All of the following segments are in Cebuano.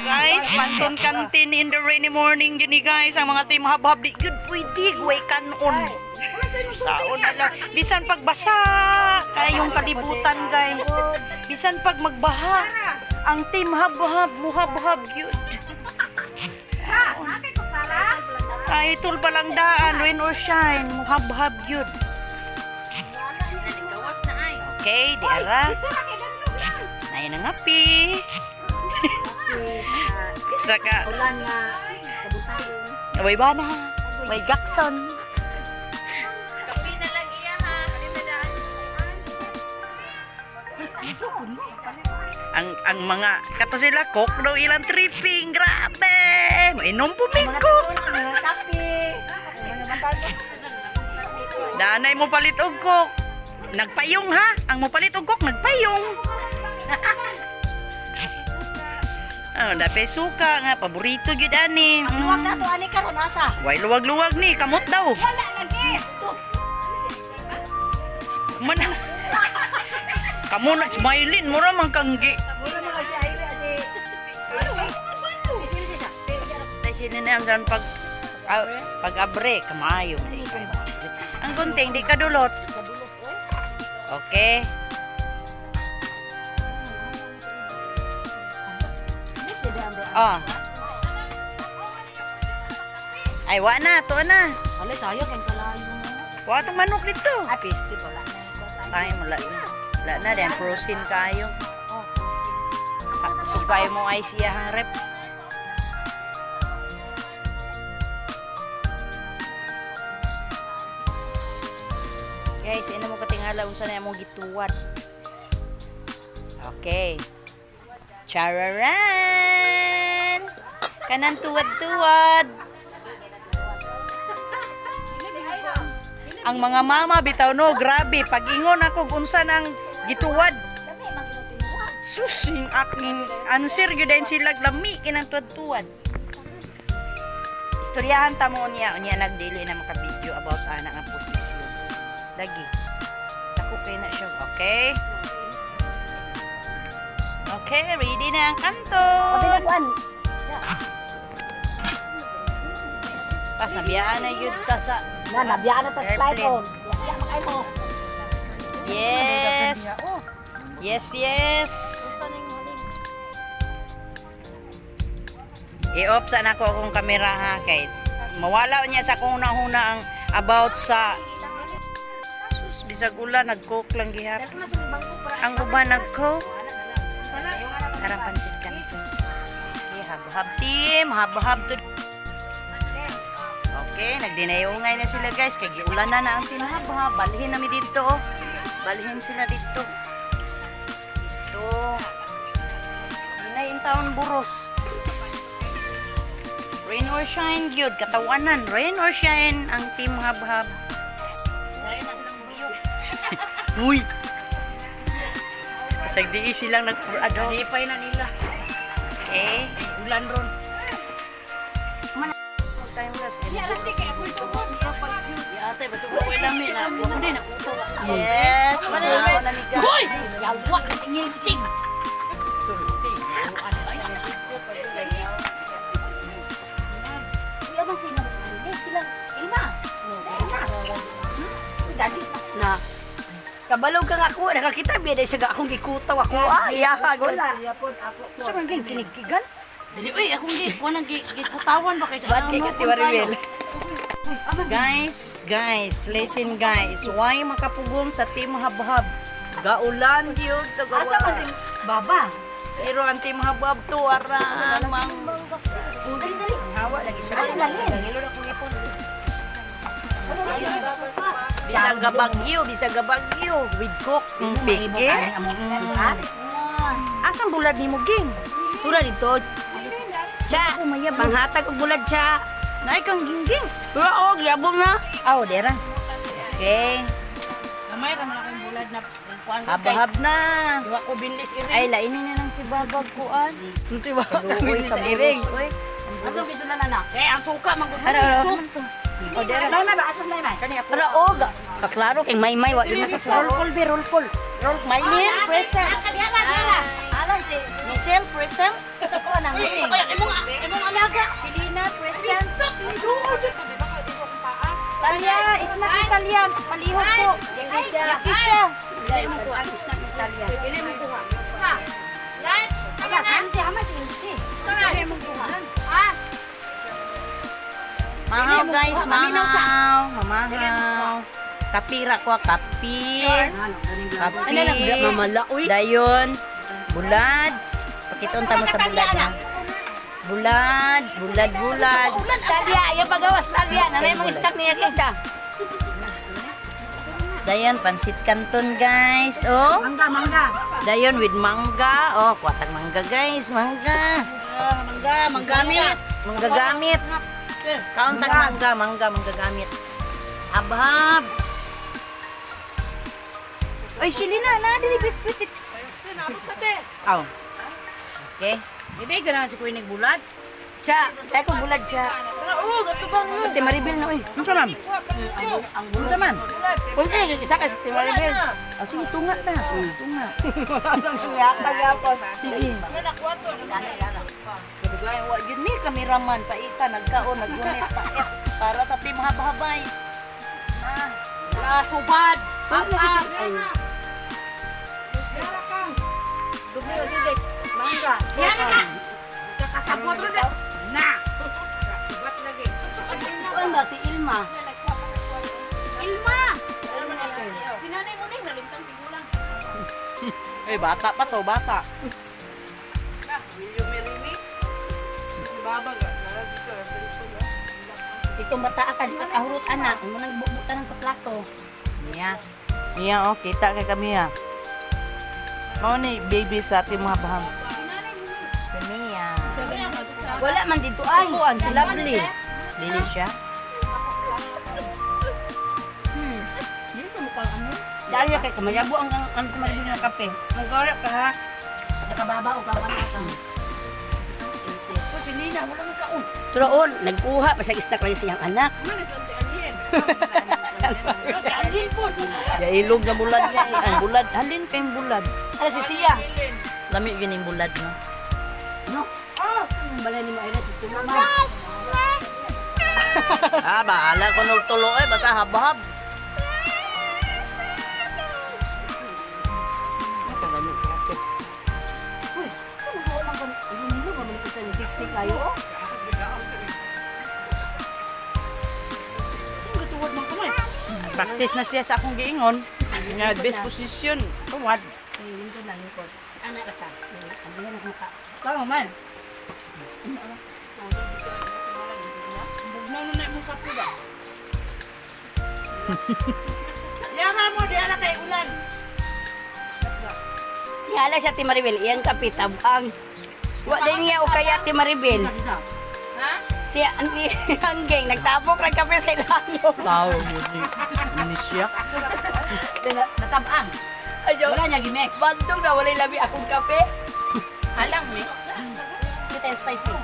Guys, Panton Canteen in the rainy morning gini, guys. Ang mga team habhab di gyud pwede way kanon. Saon na lang. Bisan pagbasa kayong kalibutan, guys. Bisan pag magbaha, ang team habhab muhabhab gyud. Saon. Ay, tul pa lang daan, rain or shine, muhabhab gyud. Okay, di ara. Nay na ngapi. Saka Ulan nga kabutayon. Way bana. Way gakson. Kapi na lang iya ha. Ang mga kato sila coke daw ilang tripping. Grabe. Mainom po may coke. Mga kape. Mga bantay. Danay mo palit og coke. Nagpayong ha. Ang mo palit og coke nagpayong. Oh, dapay suka nga paborito gyud ani. Luwag na to ani karon asa. Way luwag-luwag ni kamot daw. Wala lagi. Man. Kamo na smiling mura man kang gi. Mura mga si Aire si. Si si Tay sino na ang saan pag ah, pag-abre kamayo man di kayo. Ang gunting di ka dulot. Okay. Ah. Ay, wa na, to na. Alay sayo kay kalayo na. Wa tong manok dito. Ah, peste wala na. Tayo mo la na. La na then frozen kayo. So kayo mo ay siya ang rep. Guys, ina mo katingala unsa na imong gituwad. Okay. Chararan! Kanan tuwad-tuwad. Ang mga mama bitaw no, grabe pag-ingon ako kung unsa nang gituwad. Sus, yung aking answer gyud dayon sila lami kinang tuwad-tuwad. Istoryahan ta mo unya, unya nagdili na maka-video about ana nga posisyon. Lagi. Dako kay na siya. Okay? Okay, ready na ang kanto. Kuan. Pas nabiyaan na yun ta sa Na nabiyaan na ta sa flight Airplane. on. Ya makay mo. Yes. Yes. I-off sana ko akong kamera ha kay mawala niya sa akong una-una ang about sa Sus, bisag ulan nag-coke lang gihapon. Ang uban nag-coke. Arang pansit kanto. Okay, hab-hab team, hab-hab to. Okay, nagdinayungay na sila, guys. Kay giulan na na ang team hab-hab. Balhin nami dito. Oh. Balhin sila dito. Dito. Hinay in town buros. Rain or shine, gyud katawanan. Rain or shine ang team hab-hab. Uy. Kasag di silang nag for adults. Lipay na nila. Okay. Ulan ron. Time lapse. Ate, ba't ko lami na? Wa din nakuto. Yes, wala na mi guys. Yawa tingin-ting. Na. Kabalog ka nga ako, nakakita biya dahil siya akong gikutaw ako. Ah, iya ka, wala. Sa man ging kinigkigan? Dili uy, akong gi kuan ang gi gikutawan ba kay Ba't kay Katiwaribel? Guys, guys, listen guys. Why makapugong sa team habhab? Gaulan gyud sa gawa. Asa man si Baba? Pero ang team habhab to arang mang Dali, dali. Hawa lagi siya. Dali, dali. Bisag gabagyo, bisag gabagyo with coke. Pike. Asang bulad nimo ging? Tura dito. Cha, panghatag og bulad cha. Naay kang gingging. Oo, grabong na. Aw, dera. Okay. Gamay ra man akong bulad na kuan kay. Habhab na. Diwa ko binlis iri. Ay, lainin na lang si Babag kuan. Unti ba? Luoy sa iring. buros, oy. Ato gisulan na na. Kay ang suka man gud. Ara, ara. O, dera. Ara og. Kaklaro kay maymay wa yun na sa Roll call, be, roll call. Roll, Mylene, present. Alan si Miss Present, present. Sa ko nang Uy, kaya imong alaga. Pilina, present. Talia, isnat Italian. Palihog po. Yakisha. Ala, saan si Hamas? Hindi. Mahaw guys, mahaw. Mamahaw. Kapira ko, kapi. Kapi. Mamala, uy. Dayon. Bulad. Pakiton ta mo sa bulad ha. Bulad, bulad, bulad. Talia, yung pagawas, Talia. Nanay mong stock niya, Kisha. Dayon, pansit canton guys. Oh. Mangga, mangga. Dayon with mangga. Oh, kuwatag mangga guys, mangga. Mangga, manggamit. Mangga gamit. Kauntag mangga, mangga, mangga gamit. Habhab. Ay, Shilina, na dili biskwit. Aw. Okay. Hindi ganahan si Queen bulad. Siya, kaya ko bulad siya. Oo, gato bang mo. Ate Maribel na, uy. Unsa man? Unsa man? Kung sino, isa ka sa Ate Maribel. Ah, sige, tunga na. Tunga. Sige. Kaya wa gyud ni kameraman paita nagkaon naggunit pait para sa team habhabay. Ah, La subad. Ay. Mangga. Yan na ka. Kakasabot ro na. Na. Si Kuan ba? Si Ilma. Ilma. Si nanay mo ning nalimtang tigulang. Eh, bata pa to, bata. Itong bata ka, di ka kahurot anak. Ang munang bubutan sa plato. Mia. Mia oh, kita kay kami ha. Mao ni baby sa ating mga baham. Si Mia. Wala man dito ay. Kuan si Lovely. Lili siya. Dahil kay kamayabo ang kumaribig ng kape. Magkara ka ha. Nakababa o kawan ka. Si Lina, wala man kaon. Turoon, nagkuha pa siya istak lang siyang anak. Ya ilog na bulad niya. Eh. Ang bulad, halin kayong bulad. Ala si Siya. Lami yun yung bulad no. No. Ah, balay ni Maira si Tumama. Ah, bahala ko nung tulo eh, basta habhab. Uy, tumubuo man kami. Ilong-ilong kami sa siksi kayo. oh. Practice na siya sa akong giingon. Nga best position. Tuwad. Ay, lingkod lang, lingkod. Anak ka ta. Ang biyan ang mukha. Tama man. Bugnaw na imong kape ba? Yara mo, di ala kay ulan. Tingala siya ti Maribel, iyang kape tabang. Wa din niya o kaya ti Maribel. Ha? Siya ang ang gang nagtabok ng kape sa ilalo. Tao mo ni ni siya. Natabang. Ayo. Wala niya gimex. Bandong na walay labi akong kape. Halang mi. Sweet and spicy.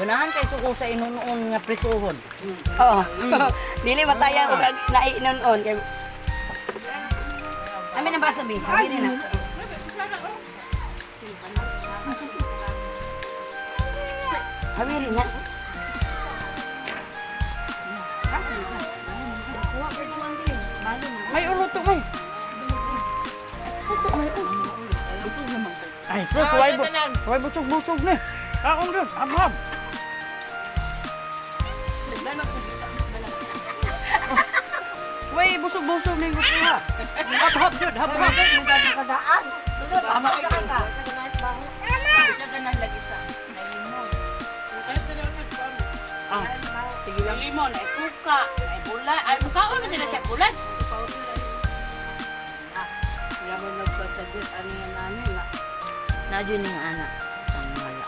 Ganahan kay suko sa inunoon nga prituhon. Oo. Dili masaya og naiinon-on kay Amin ang baso bi. Amin na. Hawiri na. May uluto may. Ay, bro, tuway bu. Tuway busog-busog ni. Kaon rin, habhab. Way, busog-busog ni gusto ha. Habhab jud, habhab. Ah. Sige lang. Limon, ay suka, ay bulad. Ay mukaon man nila siya bulad. Na jud ning anak. Ang wala.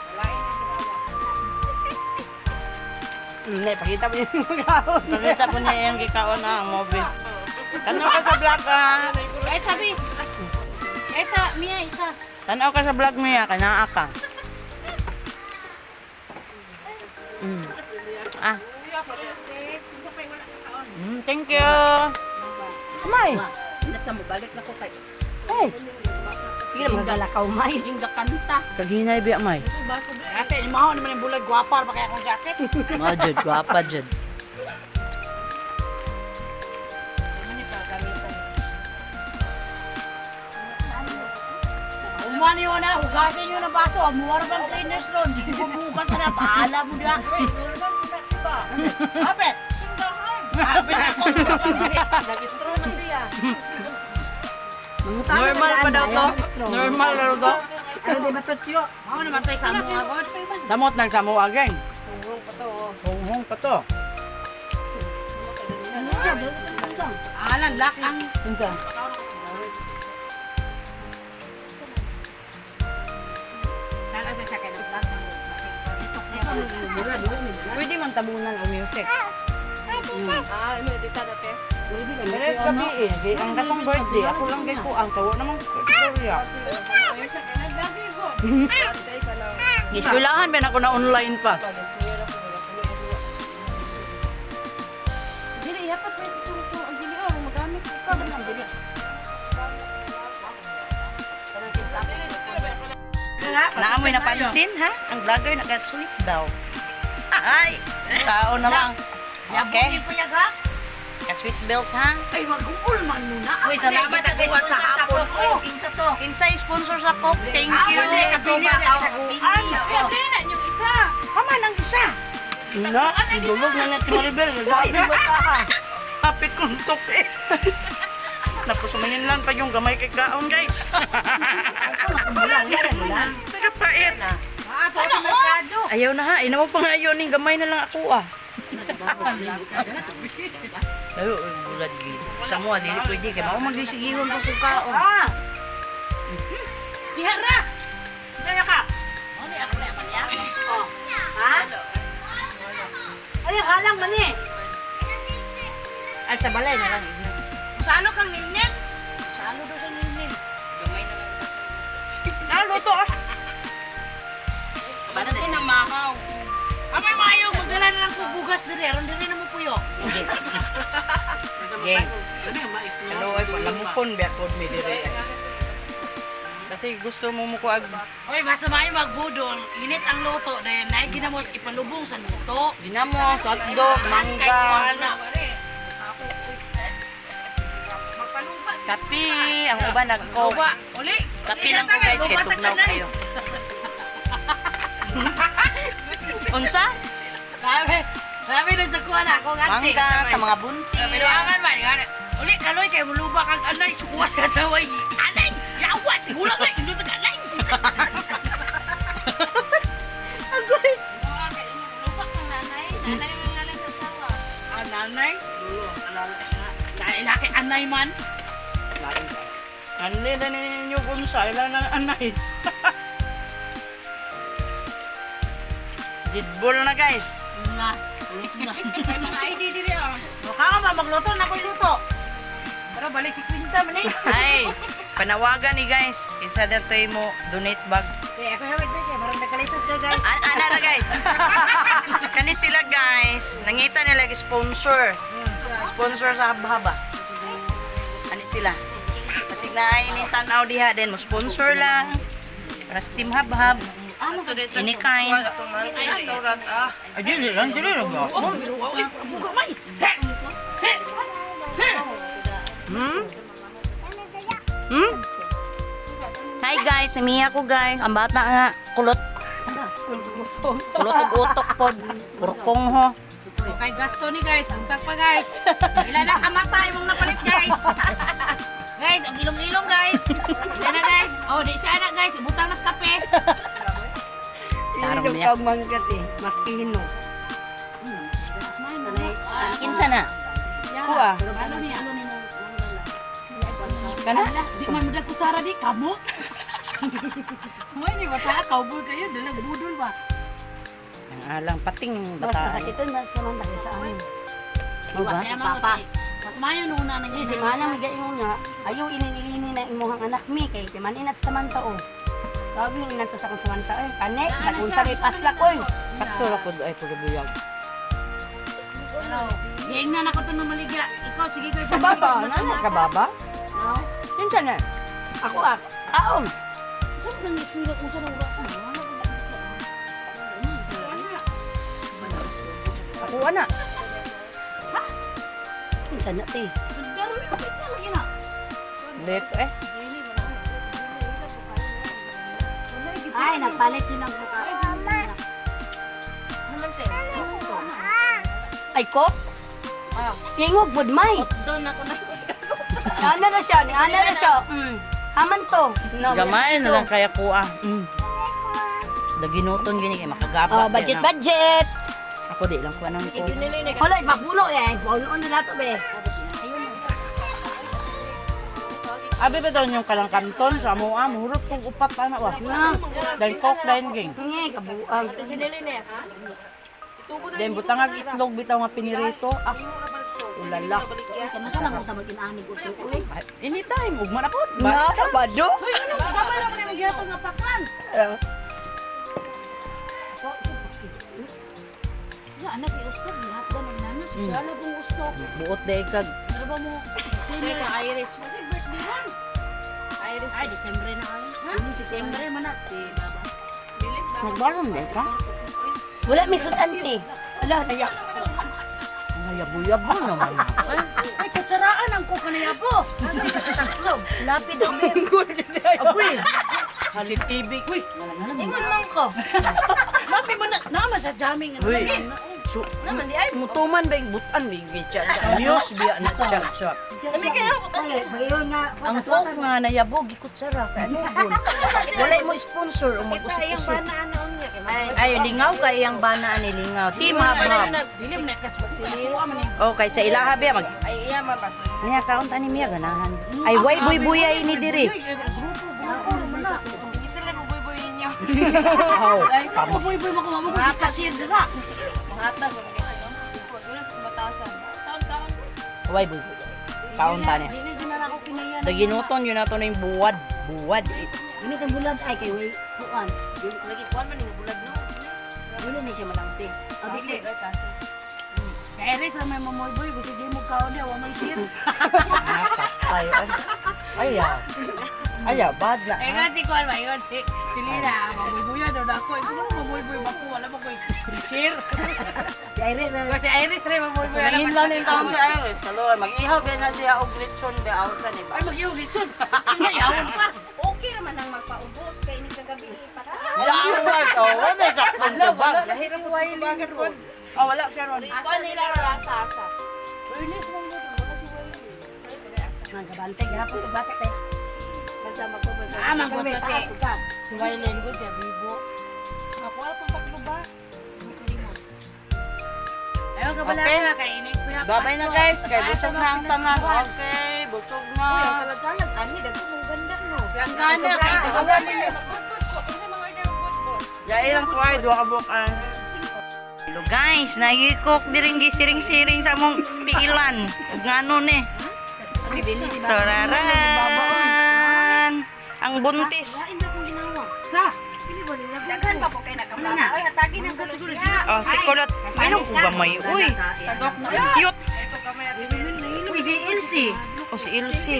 Hindi, pakita mo yung mukha. Pakita ko niya yung gikaon na ang movie. Tanaw ka sa vlog ah. Ay sabi. Eta, Mia isa. Tanaw ka sa vlog niya, kanaa ka. Ah. Thank you. May. Nasa mo balik na ko kay Hey. Sige na magalakaw may. yung gakanta. Kaghinay biya may. Ate, mo naman yung bulag gwapa pa kaya akong jacket. Mo jud, gwapa jud. Umani yun na, hugasin nyo ng baso. Muwara bang cleaners ron? Hindi ko bukas na, paala mo na. Kapit! Kapit ako. Nag-straw na siya. Normal pa daw to? Normal daw to? Ano di ba to, Chiyo? Mao naman tayo sa mo agad. Samot nang samo again. Hunghong pa to. Alan lak ang Unsa? Nala siya kay nag Pwede man tabunan og music. Ah, imo dita dati. Pero gabi eh, ang katong birthday, ako lang gay ko ang tawo namang istorya. Eskwelahan ba na ako na online pass? Dili ihatag pa sa tulog ang dili oh magamit ko sa ang dili. Naamoy napansin ha? Ang vlogger naka-sweet daw. Ay! Sao na lang. Okay. Ka-sweet belt ha? Ay, mag-uul man muna. Uy, salamat sa kuwan sa hapon. Oh, kinsa to? Kinsa yung sponsor sa Coke? Thank you. Haman ang isa. Na, dulog na natin Maribel. Grabe ba ka? Hapit kong tok eh. Napusumayin lang pa yung gamay kay kaon, guys. Nakapait. Ayaw na ha. Inaw pa nga yun. Yung gamay na lang ako ah. Ayo, bulad gid. Sa mo, dili pwede. Kaya mao magsisigihon pa kung kaon. Diha ra! Kaya ka! Ha? Ay, halang mali. Ay, sa balay na lang. Salo kang nilnil? Salo daw sa nilnil. Ah, luto ah. Bana na mahaw. Amay maayo, magdala na lang ko bugas diri. Aron diri na mo puyo. Gang. Hello, ay palamukon ba pod mi dire. Kasi gusto mo mo ko ag Oy, basta maayo magbudol. Init ang luto dahil naay ginamos ipalubong sa luto. dinamo, hotdog, mangga, kape, ang uban nagko. Uba, uli. Kape lang ko guys kay tugnaw kayo. Unsa? Sabi, sabi na sa kuha na ako ng ante. Mangga sa mga buntis. Pero angan man, angan. Uli, kaloy kay muluba kang anay, sukuwas ka sa way. Anay, yawat, gulang na, indot ka anay. Agoy. Ah, nanay? Dahil laki anay man. Anli na ninyo kung sa ilan ng anay. Didbol na guys. Nga. May mga ID diri oh. Mukha ka ba magluto na ko'y luto. Pero balik si Quinta man eh. Ay, panawagan ni guys. Kinsa daw to'y mo donate bag. Kaya ako hawid ba kay marang nagkalisod ka guys. Ana ra guys. Kani sila guys, nangita nila og sponsor. Sponsor sa habhaba. Ani sila. Kasi naay ni tan-aw diha din mo sponsor lang. Para sa team habhab. Any kind. Ay, dili lang, dili lang. Hmm? Hi guys, si Mia ko guys. Ang bata nga, kulot. Kulot og utok pod. Purkong ho. Okay, gasto ni guys, buntag pa guys. Ila na kamata imong napalit guys. Guys, ang ilong-ilong guys. Ila na guys. Oh, di siya na guys, ibutang nas kape. Tarong Ini niya. sa manggat eh. Mas kino. Kinsa na? Kuha. Kana? Di man mudag kutsara di kamot. May ni bata cowboy kayo, dalag budol ba? Ang alang pating Basta bata. sa kito, nasa man tayo sa amin. Diba? Si Papa. Mas mayo nuna nang Hindi, si Manang may gaingon nga. Ayaw ininilini na imuhang anak mi kay si man inat sa manta oh. Tawag mi inat sa akong samanta eh. Kane, sa kung sa paslak oy. Sakto ra pod ay pagabuyag. Giingnan ako to ng maligya. Ikaw, sige ko. Baba, nana ka baba? No? Kinsa na? Ako ah. Aong. Saan nang ismila kung saan ang oras? Ako ana. Kinsa na te? Pero kapit na lagi na. Late eh. Ay, nagpalit silang buka. Ay, ko? Tingog, budmay. Doon ako na. Ana na siya, ni ana na siya. Haman to. Gamay na lang kaya kuha. Daginuton gini kay makagaba. Oh, budget, budget. Ako di lang kuha ng ko. Wala, ipapuno eh. Puno na nato, be. Abi ba daw yung kalang kanton sa amoa, muhurot kong upat ana wa. Then coke then ging. Nga, kabuang. Then butangag itlog bitaw nga pinirito. Ah. Ulala. Kanasa lang ko tamag inanig ko to. Uy. Ay, anytime ugma na po. Na, Sabado. Gamay lang na magyatong nga pakan. Ya, anak, i-ustok. Lahat ba magnana? Sala kong ustok. Buot day kag Ano ba mo? Teka, Iris. Kasi birthday ron. Iris. Ay, December na kayo. Ha? December man na. Si Baba. Magbaron day ka. Wala may sudan, te. Wala, naya. Ngayabo-yabo naman. Ay, kutsaraan ang kukanayabo. Lapid daw, be. Agoy. CCTV. Uy. Ingon man ko. Lapi mo na. Nama sa jamming. Ano Uy. na? So, Naman di ay. mutuman ba yung butan may chat news biya na chat chat. Nga. Ang coke nga nayabo gikutsara kay ano gun. Wala mo sponsor o mag-usik-usik. Ay lingaw kay iyang bana ani lingaw. Team habhab. Dilim na kaswag. Okay sa ilaha biya mag Ay iya man ba. niya kaon tani miya ganahan. Ay way buy-buyay ni diri. Hindi sila mabuy-buy ninyo. Aw, Ay, mabuy-buy mo ko mo kasir dira. Mahatag mo kay ano. Wala sa batasan. Taon-taon. Way buy-buy. Kaon tani. Dili di na ako kinayan. Daginuton yun nato na yung buwad. Buwad. Gamit ang bulag ay kay way kuan. Lagi kuan man ning bulag no. Dili ni siya malangsi. Ah, dili. Kay Iris ra may mamoy-boy gusto di mo kaon di wa may share. Ay, ay. Ay, Ay, bad na. Ingon si kuan ba ingon si si Lina mabuy-buyan daw na ako. Ikaw mo mabuy-buy ba ko wala mo koy share. Si Iris, ah. Kasi Iris ra mabuy-buy. Ngayon lang yung taon si Iris. Kalo, mag-ihaw na siya og lechon ba out ka ni ba? Ay mag-ihaw lechon. Sinayawon pa. Okay raman ang magpaubos kay ni kagabi para. Wala ang word. Oh, wala saktong tubag. Lahi si Wiley ron. Oh, wala siya ron. Asa nila asa asa. Mga kabantay, gihapon kag bata te. Basta magpabasa. Ah, mangguto si Waylin ko siya bibo. Ako ala tong taklo ba? Ayaw ka bala Okay. ka kay ini kuya. Babay na guys, kay busog na ang tanan. Okay, busog na. Talag-talag ani dagko mong ganda no. Langgana kay sobra ninyo. Yae lang ko ay duha ka buok ay. Hello guys, nagikok diring gisiring-siring sa mong piilan. Ug ngano ni? Tararan! Ang buntis. Sa. Daghan pa po kay nakaplano. Ay hatagi na ko siguro. Oh, si Kulot. Ay, nung gamay. Uy. Cute. Uy, si Elsie. Oh, si Ilse.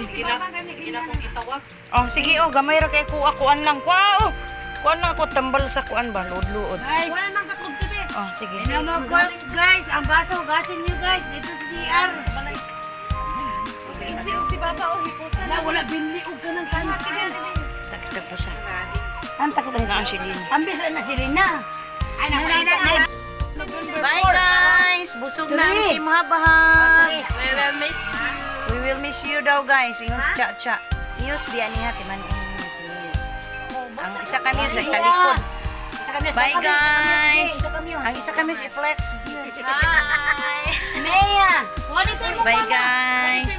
Oh, sige oh, gamay ra kay kuha kuan lang. Kuha oh. Kuan lang ako tambal sa kuan ba, luod-luod. Guys. Wala nang takog tibi. Oh, sige. Ina mo guys, ang baso gasin niyo guys dito sa CR. Si si si baba o hipusan. Na wala binli og kanang kanan. Tagtapusan. Ang takot na Na si Lina. Ang bisa na si Rina. Ay na na na. Bye guys! Busog na ang team habahab. We will miss you. We will miss you daw guys. Ingon si Cha Cha. Muse biya niya timan inyo si Muse. Ang isa ka Muse ay talikod. Isa kami, Bye guys. Ang isa ka Muse i-flex. Hi. Mea. Wala dito mo. Bye guys.